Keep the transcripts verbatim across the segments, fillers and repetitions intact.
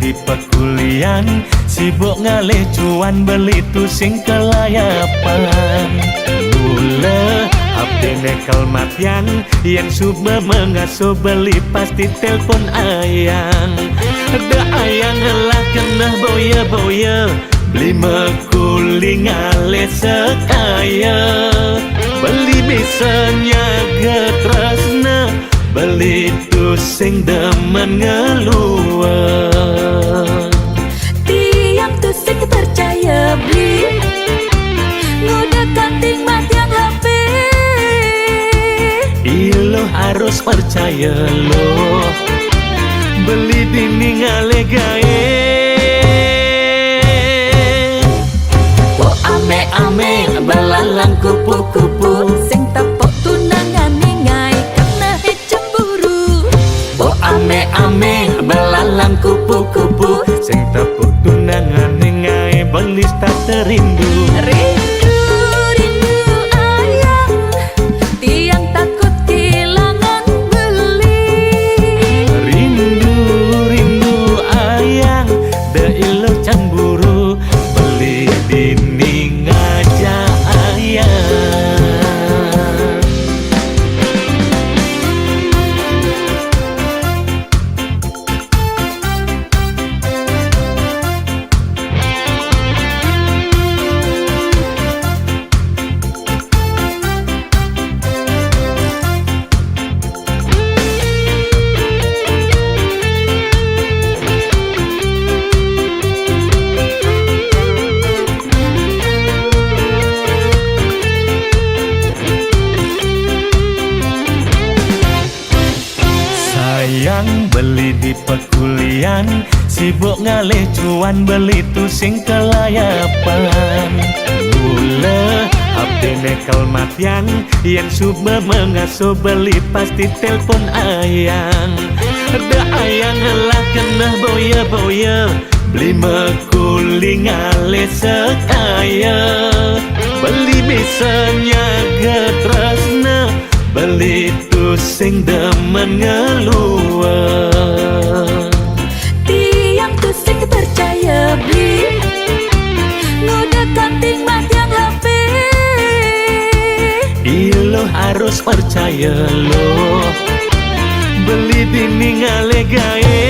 Di pakulian, sibuk ngalih cuan, beli tu sing kelayapan. Mula abdi nekel matian, yen suba mengasuh, beli pasti telpon ayang. Da ayang lah keneh boya-boya, beli mekuli ngalih sekaya. Beli bisa nyaga tresna, beli tu sing demen ngelua. Tiang tu sing percaya beli, nguda kanting matian H P. Iluh harus percaya luh, beli dini ngalih gae. Pok ame-ame belalang kupu-kupu, sing tepuk tunangan ningai keneh cemburu. Pok ame-ame belalang kupu-kupu, sing tepuk tunangan ningai, beli start rindu. Rindu, rindu ayang, tiang takut kehilangan beli. Rindu, rindu ayang, da iluh cemburu, beli dini ngajak ayang. Sayang beli di pakulian, sibuk ngalih cuan, beli tu sing kelayapan. Mula abdi nekel matian, yen suba mengasuh, beli pasti telpon ayang. Da ayang lah keneh boya-boya, beli mekuli ngalih sekaya. Beli bisa nyaga tresna, beli tu sing demen ngelua. Tiang tu sing percaya beli, nguda kanting matian H P. Iluh harus percaya luh, beli dini ngalih gae.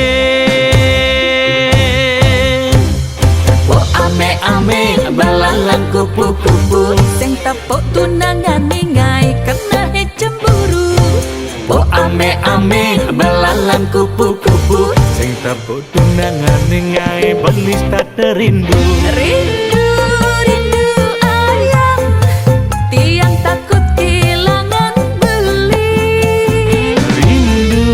Pok ame-ame belalang kupu-kupu, sing tepuk tunangan ningai keneh cemburu. Pok ame-ame belalang kupu-kupu, sing tepuk tunangan ningai, beli start rindu. Rindu, rindu ayang, tiang takut kehilangan beli. Rindu,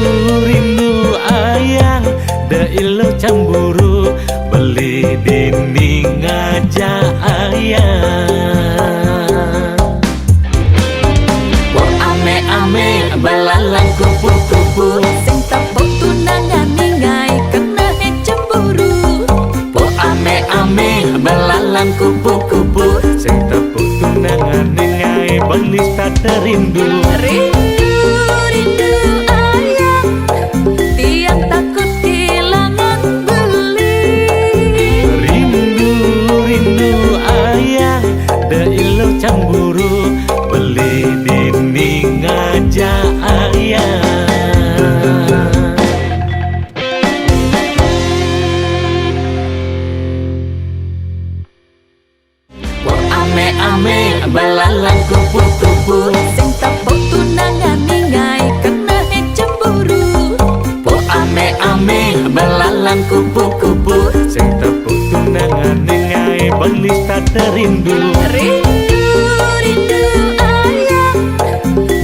rindu ayang, da iluh cemburu, beli dini ngajak ayang. Pok ame-ame belalang kupu-kupu, sing tepuk tunangan ningai keneh cemburu. Pok ame-ame belalang kupu-kupu, sing tepuk tunangan ningai, beli start rindu. Rindu, rindu ayang, tiang takut kehilangan beli. Rindu, rindu ayang, da iluh cemburu, beli dini ngajak ayang. Pok ame-ame belalang kupu-kupu, sing tepuk tunangan ningai keneh cemburu. Pok ame-ame belalang kupu-kupu, sing tepuk tunangan ningai, beli start rindu. Rindu, rindu ayang,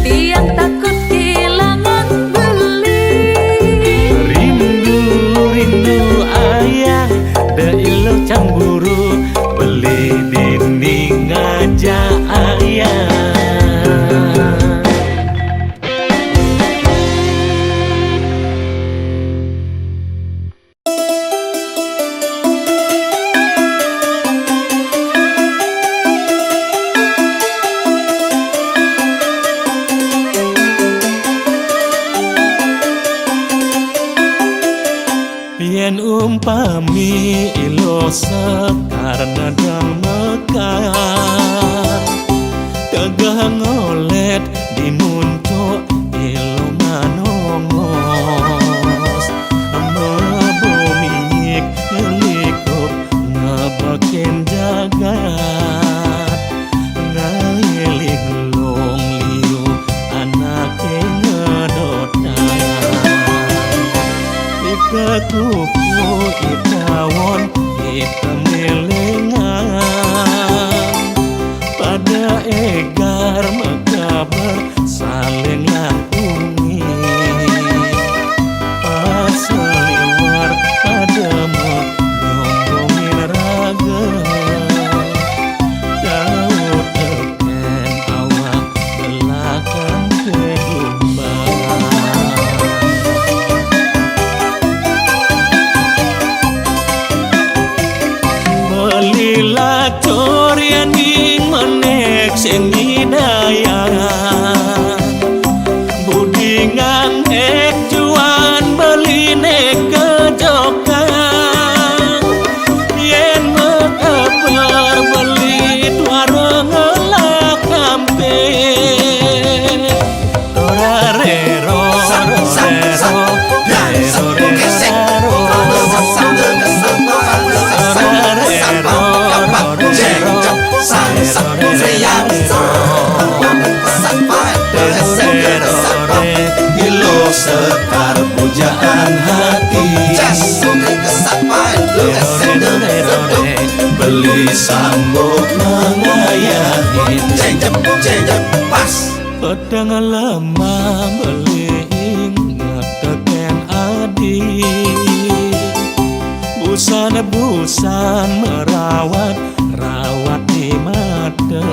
tiang takut kehilangan beli. Rindu, rindu ayang, da iluh cemburu, beli dini ngajak ayang. Yen umpama Sekar nadang mekar, tegeh ngolet di muncuk ilu manongos. Mebumik ngelikup ngebekin jagat, ngelih long liu anake ngedotan. Ika kupu itawon ita milingan, pada egar mekaber saling langkungi. Paseliwar pada menyombongin raga. Daud teken awak belakang kedumbang. Beli lacur yaning menek sing nyidayang. Budi nganggek juan beli nek kejokang. Yen mekabar beli tuara ngelak kampe. Rorarero, rorero, rorero, rorero. Rorarero, rorero, rorero. Ilo sekar pujaan hati. Beli sanggup mengayahin. Pas. Peteng lemah beli inget teken adi. Busan-busan merawat, rawat di mata.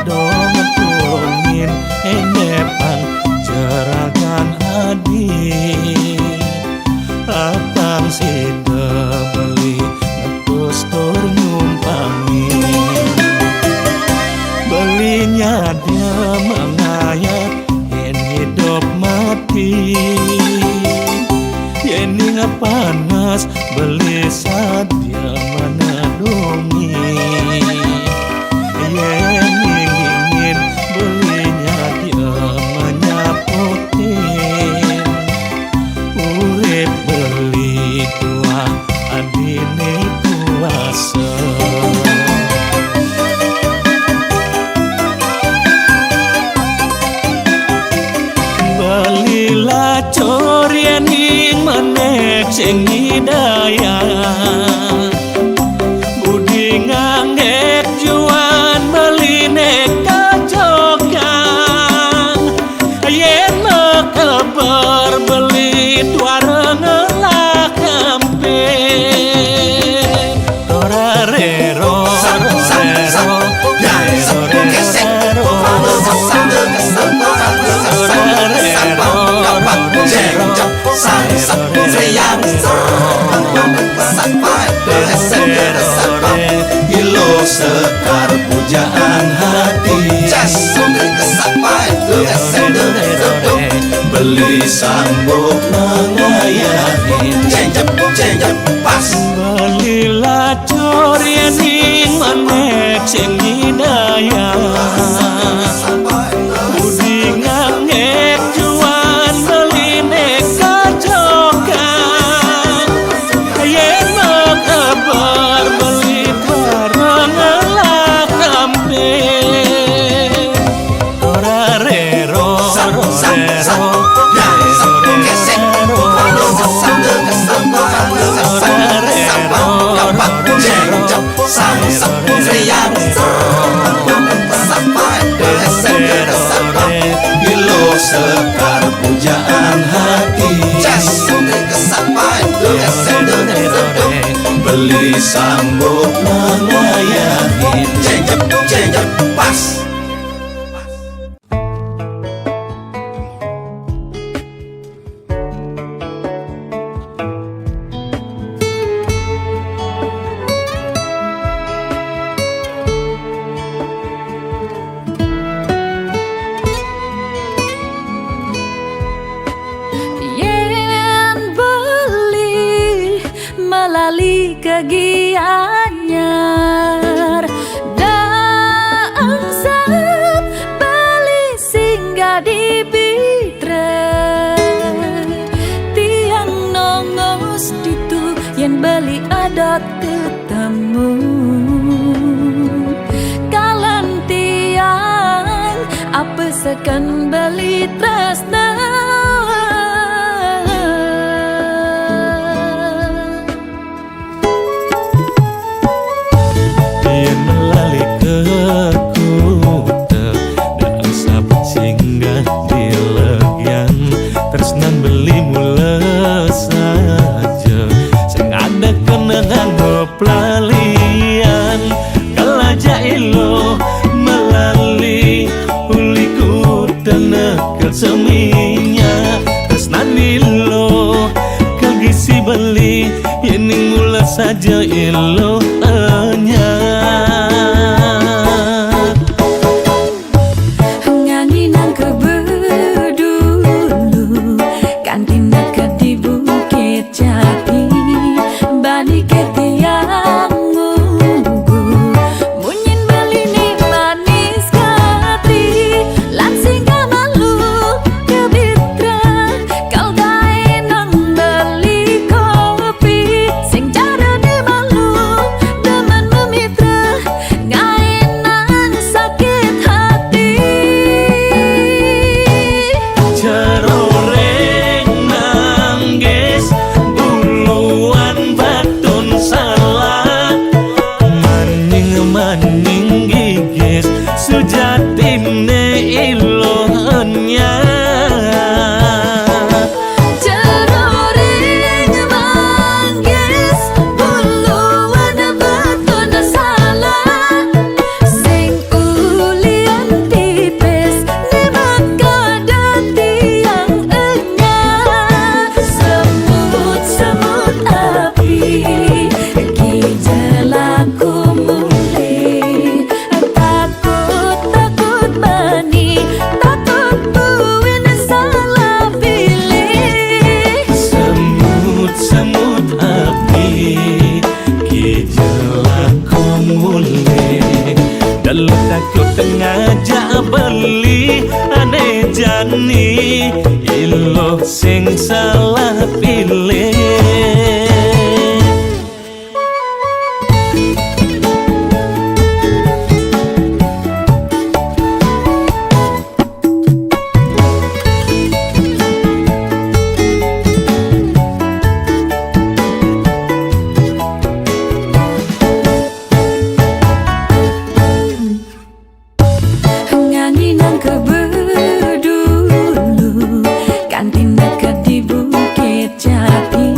Dong turungin enepang jeragan adi. Apang sida beli ngetus tur nyumpangi. Beli nyadya mangayat yen hidup mati. Yen ning panas beli sadya menadungi. Yen ning dingin beli nyadya menyaputin. Urip beli tuah adine kuasa. Beli lacur yaning menek sing nyidayang. Budi nganggek juan beli nek kejokang. Yen mekabar beli tuara ngelak kampe. Rorarero, rorero, rorero. Ilo sekar pujaan hati. Beli sanggup mengayahin. Cengcep, cengcep, pas. Beli lacur yaning menek sing nyidayang. Budi nganggek juan beli nek kejokang. Yen mekabar beli tuara ngelak kampe. Rorarero, rorero, rorero. Ilo sekar pujaan hati. Beli sanggup mengayahin. Cengcep, cengcep, pas. Yen beli melali Gianyar daang sap beli singgah di Pitra. Tiang nongos ditu yen beli adat tetamu. Kalan tiang apa seken beli tresna. Yen melali ke kuta, daang sap singgah di legian. Tresnan beli mula saja, sing ada kenangan beplalian. Kalaja ilo melali uli kuta neket seminyak. Tresnan ilo kagisi beli, yening mula saja ilo enyah. Nganginang ke bedulu, kanti neket di Bukit Jati, bani ke tiang ngugu. Munyin beli ni manis katri, lan singgah malu ke Pitra. Kal gae nang beli kopi, sing jarane malu, demen memitra, gae nang sakit hati. Ceroreng nanggis, buluan batun salah, maning-maning gigis, sujatine ilo enyah. Ceroreng manggis, buluan batun salah, sing ulian tipis, nimat kada tiang enyah. Semut-semut api, ki jelaku mule. Takut, takut bani, takut buin salah pilih. Semut-semut api, ki jelaku mule. Dalu takut ngajak beli, ane jani ilo sing salah pilih. Nganginang ke bedulu, kanti neket di Bukit Jati,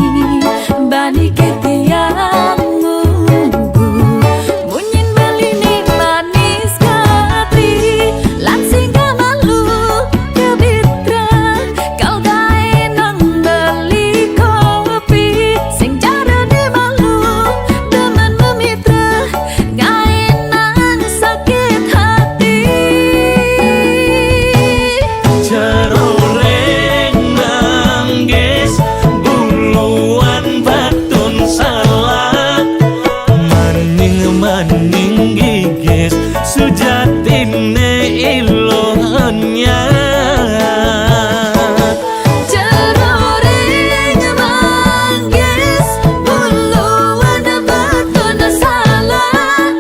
bani ke tiang ngugu. Munyin beli ni manis katri, lan singgah malu ke Pitra. Kal gae nang beli kopi, sing jarane malu, demen memitra, gae nang sakit hati. Ceroreng nanggis, buluan batun salah, maning-maning gigis, sujatine ilo enyah. Ceroreng manggis, buluan batun salah,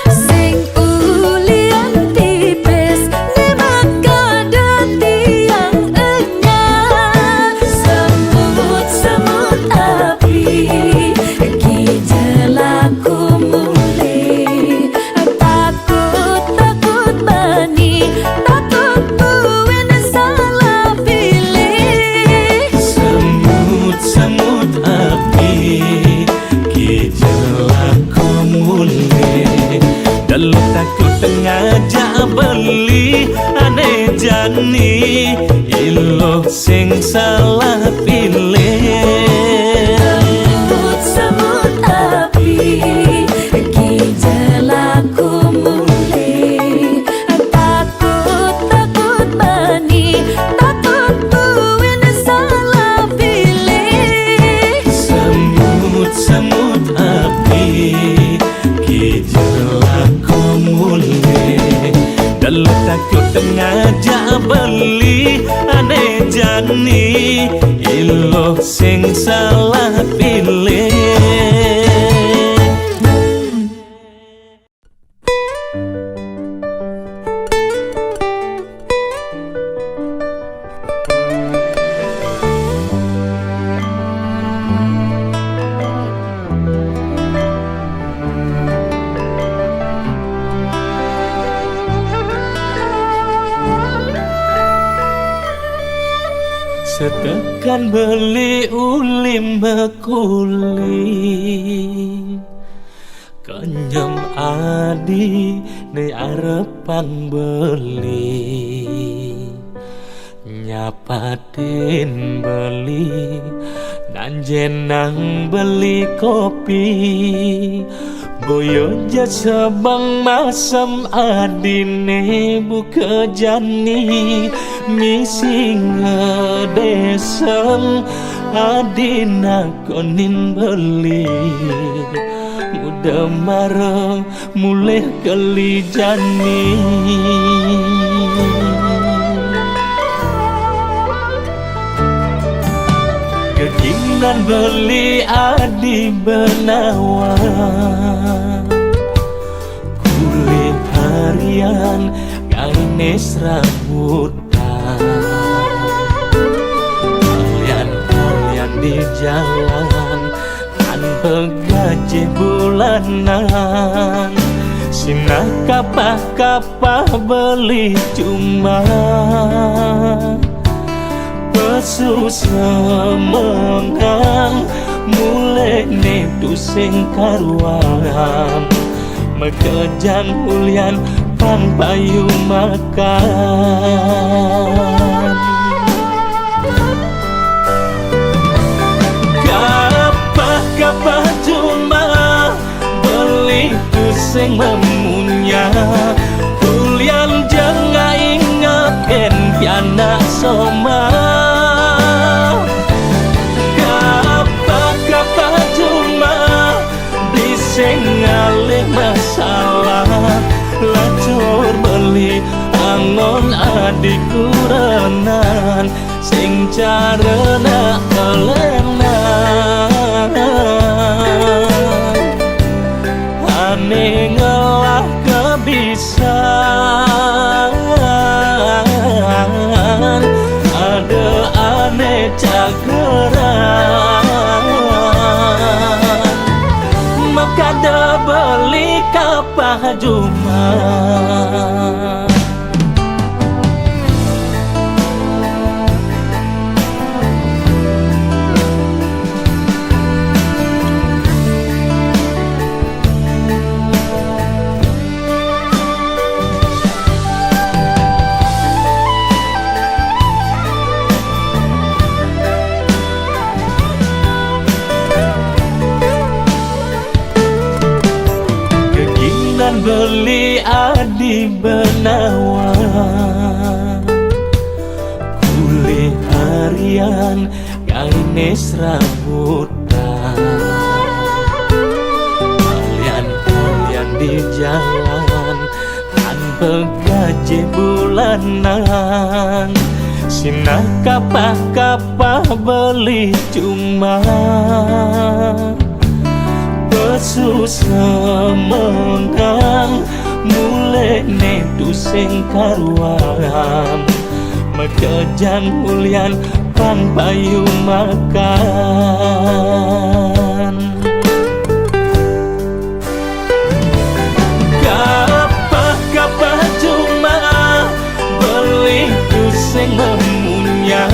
sing ulian tipis, nimat kada tiang enyah. Semut-semut api, ki jelaku mule. Takut, takut bani, takut buin salah pilih. Semut-semut api, ki jelaku mule. Dalu takut ngajak beli, ane jani ilo sing salah pilih. Semut-semut api, ki jelaku mule. Takut, takut bani, takut buin salah pilih. Semut-semut api, Ngajak beli ané jani, ila sing salah pilih. Setekan beli uli mekuli, kenyem adi né arepan beli. Nyapatin beli, nanjénang beli kopi. Boya ja sebeng masem adiné buka jani, misi ngedesem adi nakonin beli. Muda mara mulih keli jani. Geginan beli adi benawa, kulih harian gainé serabutan. Kalian-kalian di jalan tanpa gaji bulanan, sinah kapah-kapah beli cuma. Pesu semengan, mulih né tusing karuan. Makejang ulian pan payu makan. Kapah-kapah jumah beli tusing mamunya. Ulian jengah inget kén pianak soma. Kapah-kapah jumah beli sing ngalih masalah. Lacur beli angon adi kurenan, sing cara nak elenan. Ané ngelah kebisan, ada ané cageran. Makada beli kapah jumah. Keginan beli adi benawa, kulih harian gainé serabutan. Kalian-kalian di jalan tanpa gaji bulanan, sinah kapah-kapah beli cuma. Pesu semengan, mulih né tusing karuan. Makejang ulian pan payu makan. Kapah-kapah jumah beli tusing mamunya.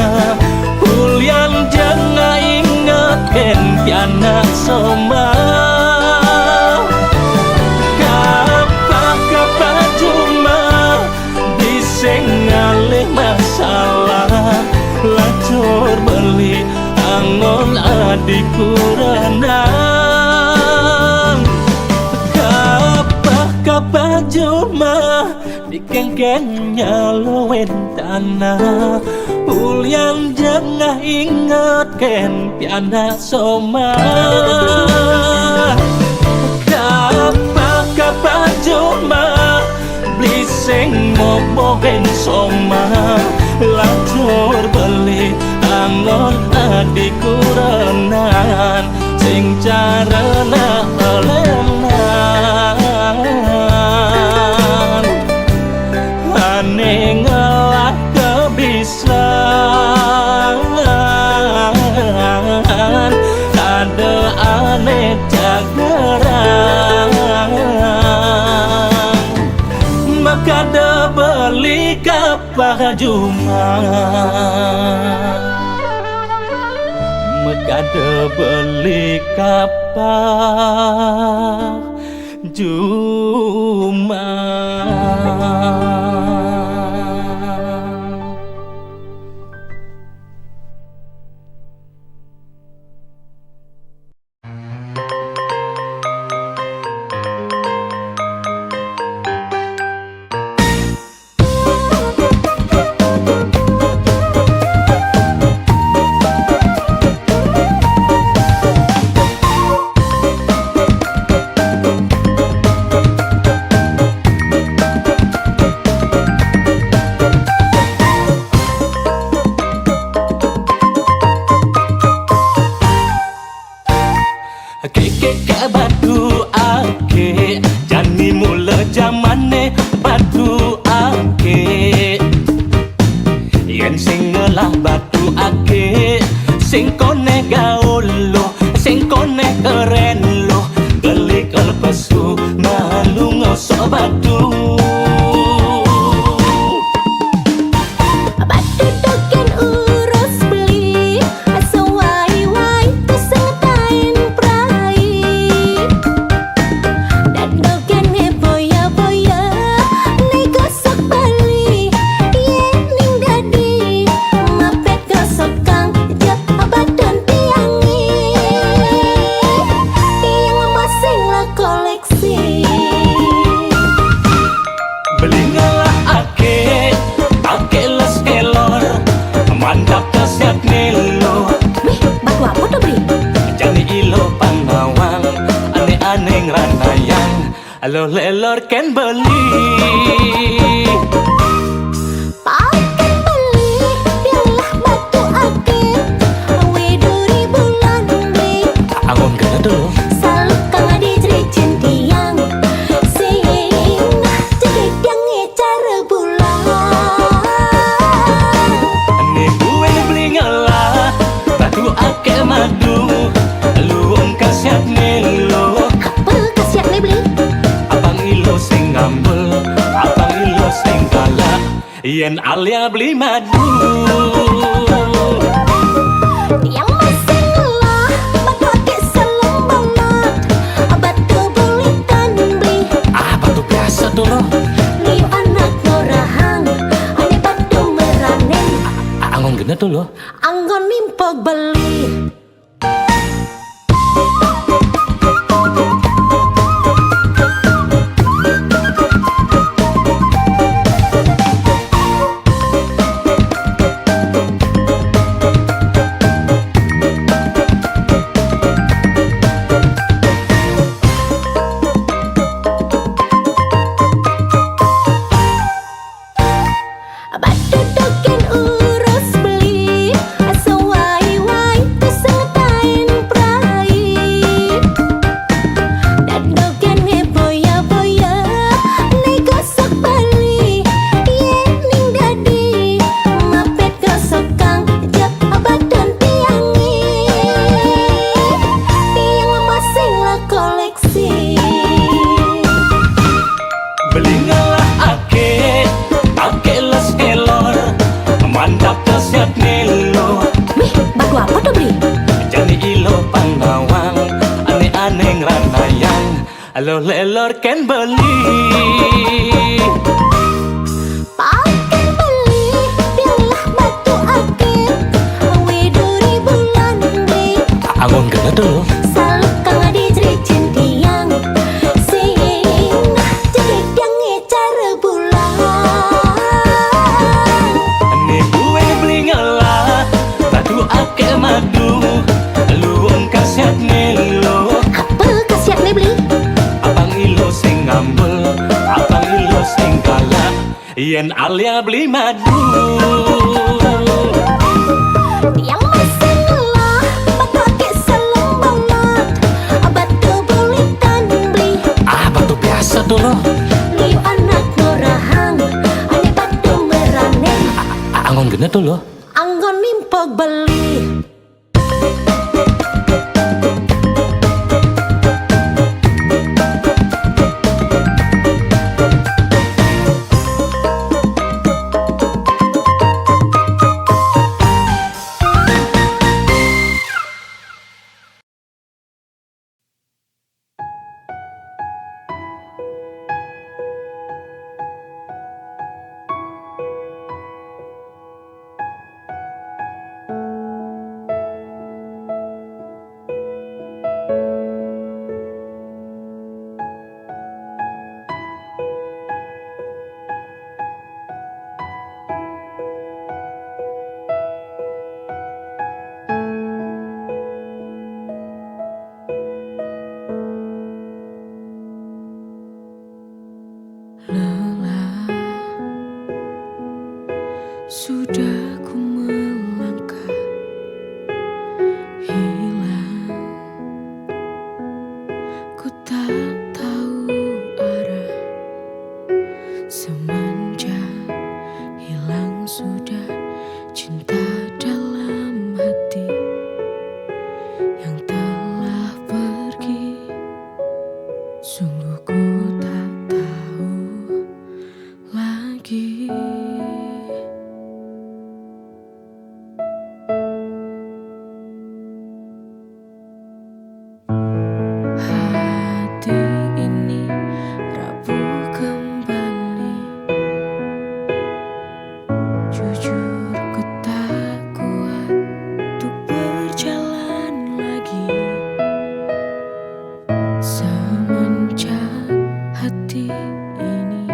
Ulian jengah inget kén pianak soma. Kapah-kapah jumah beli sing ngalih masalah. Lacur beli angon adi kurenan. Kapah-kapah jumah dikengkeng nyaluin tanah. Ulian jengah inget kén pianak soma. Kapah-kapah jumah beli Sing mopohin somah, lantur beli anggon adi kurenan, sing carana olenan. Ane ngelah kebisan, ada ane cageran. Makada beli kapah jumah. Makada beli kapah jumah. Ake ke batu ake, jani mula jamane batu ake. Yen sing ngelah batu ake, sing koneh gaul lo, sing koneh keren lo, beli kelepesu malu ngosok batu. Batu dogen urus beli, sewai-wai tuseng tain prai. Dan dogen ne boya-boya, ne gosok beli, ye ning dadi mapet gosok kang jep batun tiangi. Tiang masing la kolek Beli ngelah ake, ake les kelor, mantap kasiat nelo. Wih, batu apa tuh, Beli? Jani ilo pangawang, ane-ane ngranayang, alo lelor ken beli. Pakai beli, biarlah batu ake, awe duri bulan beli. Angon kena tuh. Saluk kang adi jeri cintiang, sing jadi tiang ngecar bulan. Ni buen beli ngelah, batu ake madu, luung kasiat nelo. Apa kasiat ne beli? Apang ilo sing ngambel, apang ilo sing galak. Yen alia beli madu. Yang masih ngelah, batu ake selem banget. Batu bulitan beli. Ah, batu biasa tuh loh. Liu anak ngorahang, ane batu meranin. A-, angon gena tuh loh. Anggon nimpog beli. Batu dogen urus beli, sewai-wai tuseng tain prai. Dan dogen ne boya-boya, ne gosok beli, ye ning dadi mapet gosok kang jep batun tiangi. Tiang masing la kolek Beli ngelah ake, ake les kelor, mantap kasiat nelo. Wih, batu apa tuh, Beli? Jani ilo pangawang, ane-ane ngranayang, alo lelor ken beli. Pakai beli, biarlah batu ake, awe duri bulan beli. Angon kena tuh. Saluk kang adi jeri cintiang, sing jadi tiang ngecar bulan. Ni buen beli ngelah, batu ake madu, luung kasiat nelo. Apa kasiat ne beli? Apang ilo sing ngambek. Yen Alia beli madu. Yang masalah pakai salem banget, batu bulitan beli. Ah, batu biasa tuh loh. Liu anak ngorahang, ane batu merane. A- a- anggon gene tuh loh. Anggon nimpog beli. Lelah, sudah ku melangkah, hilang, ku tak tahu arah. Semenjak hilang sudah cinta dalam hati yang telah pergi, sungguh ku tak tahu lagi. Hati ini rapuh kembali. Jujur, ku tak kuat untuk berjalan lagi. Semenjak hati ini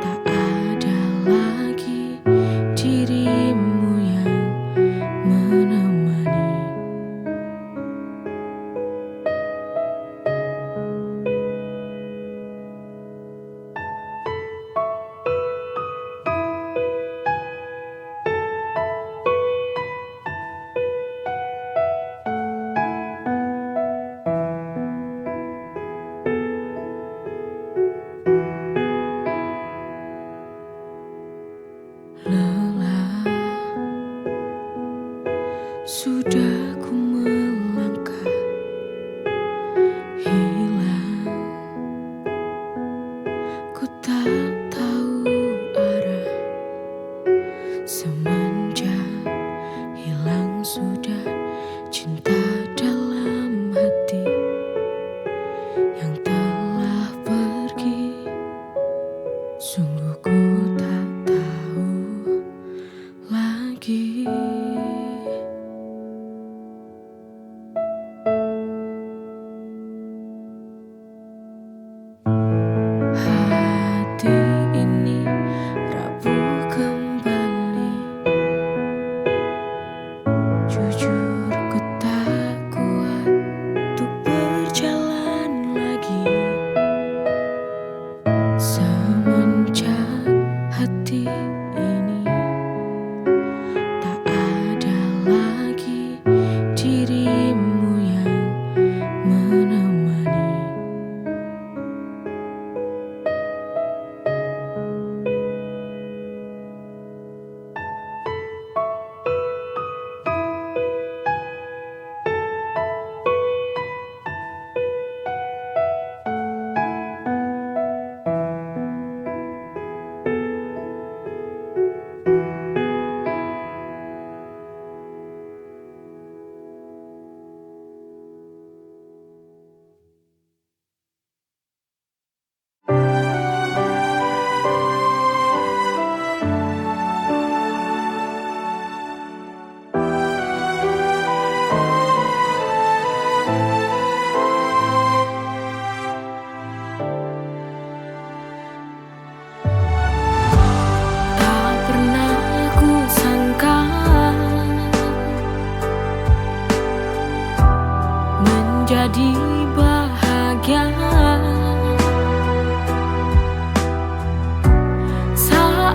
tak ada lagi dirimu yang menemani. Lelah, sudah ku melangkah, hilang, ku tak tahu arah. Semenjak hilang sudah cinta dalam hati yang telah pergi, sungguh ku tak tahu lagi. Hati ini rapuh kembali. Jujur, ku tak kuat untuk berjalan lagi. Semenjak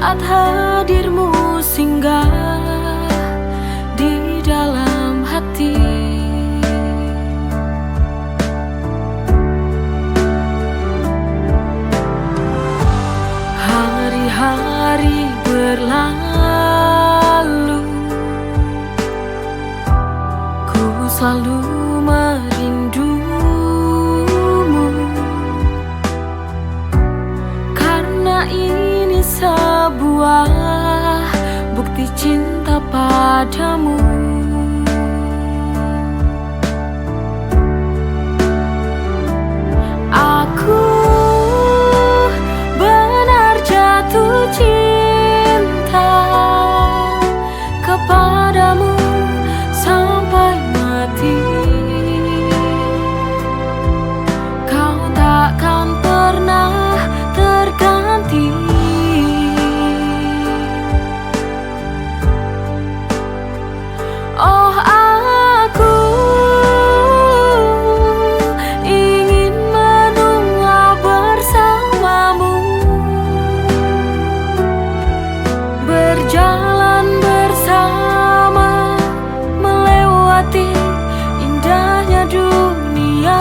Saat hadirmu singgah di dalam hati, hari-hari berlalu, ku selalu merindumu. Karena ini sebuah bukti cinta padamu. Aku benar jatuh cinta kepadamu sampai mati. Kau takkan pernah terganti. Oh, aku ingin menua bersamamu, berjalan bersama, melewati indahnya dunia.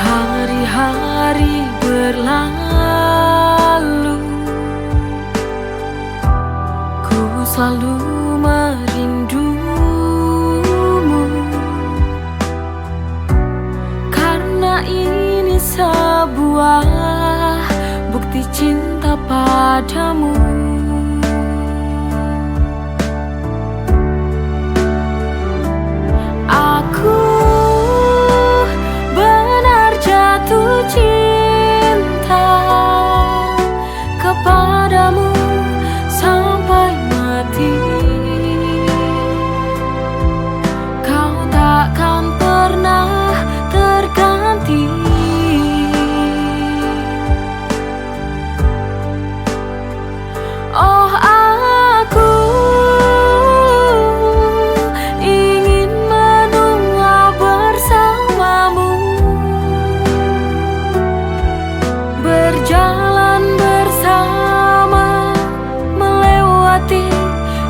Hari-hari berlalu, ku selalu merindumu. Karena ini sebuah bukti cinta padamu. Aku benar jatuh cinta kepadamu sampai mati. Kau takkan pernah terganti. Oh, aku ingin menua bersamamu, berjalan bersama, melewati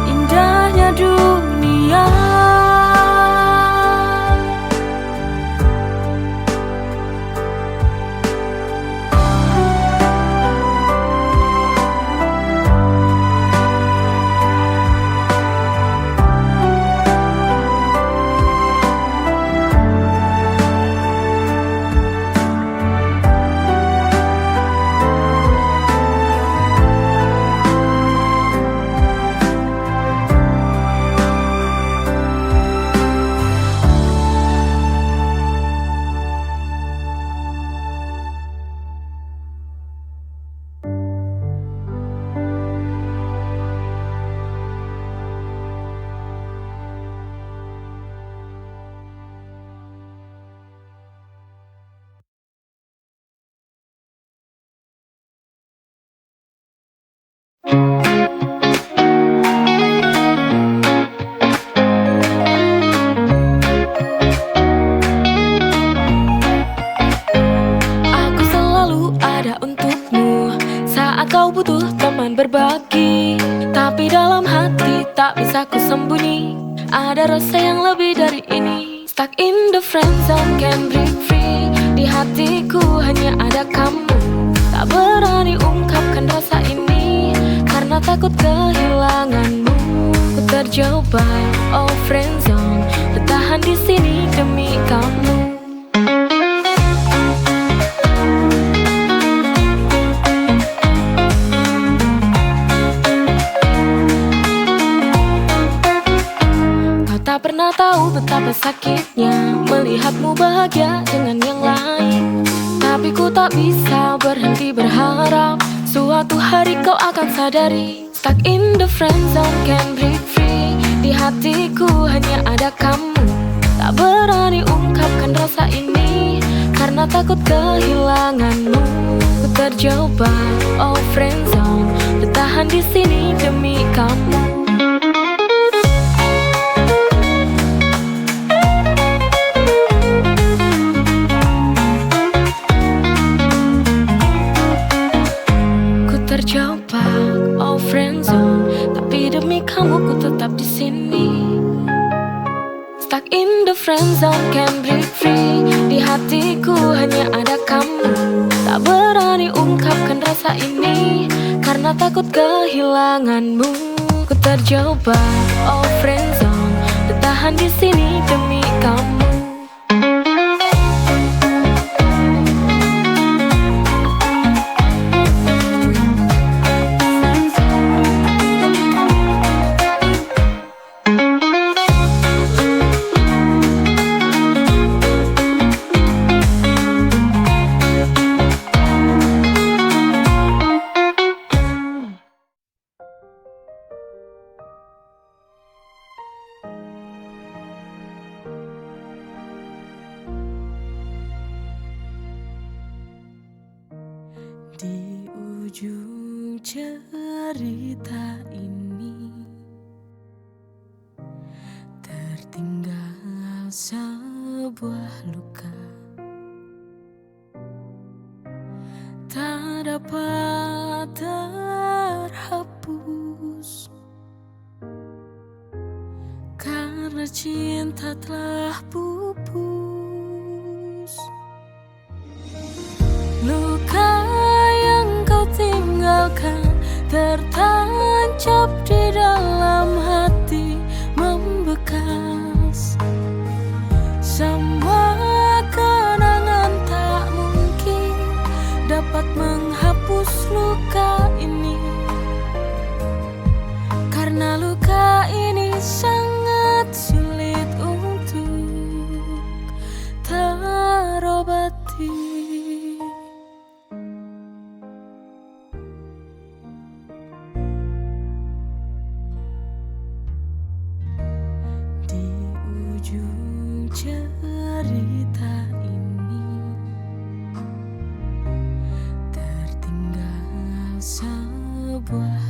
indahnya dunia. Aku selalu ada untukmu saat kau butuh teman berbagi. Tapi dalam hati tak bisa ku sembunyi, ada rasa yang lebih dari ini. Stuck in the friend zone, can't break free. Di hatiku hanya ada kamu. Tak berani ungkapkan rasa ini karena takut kehilanganmu. Ku terjebak, oh friend zone, bertahan di sini demi kamu. Kau tak pernah tahu betapa sakitnya melihatmu bahagia dengan yang lain. Tapi ku tak bisa berhenti berharap, suatu hari kau akan sadari. Stuck in the friend zone, can't break free. Di hatiku hanya ada kamu. Tak berani ungkapkan rasa ini karena takut kehilanganmu. Ku terjebak, oh friend zone, bertahan di sini demi kamu. Ku terjebak, oh friend zone, tapi demi kamu ku tetap di sini. Stuck in the friend zone, can't break free. Di hatiku hanya ada kamu. Tak berani ungkapkan rasa ini karena takut kehilanganmu. Ku terjebak, oh friend zone, bertahan di sini demi kamu. Di ujung cerita ini tertinggal sebuah luka tak dapat terhapus karena cinta telah pupus. Luka yang kau tinggalkan tertancap di dalam hati, membekas. Semua kenangan tak mungkin dapat menghapus luka ini, karena luka ini sangat sulit untuk terobati. Di ujung cerita ini tertinggal sebuah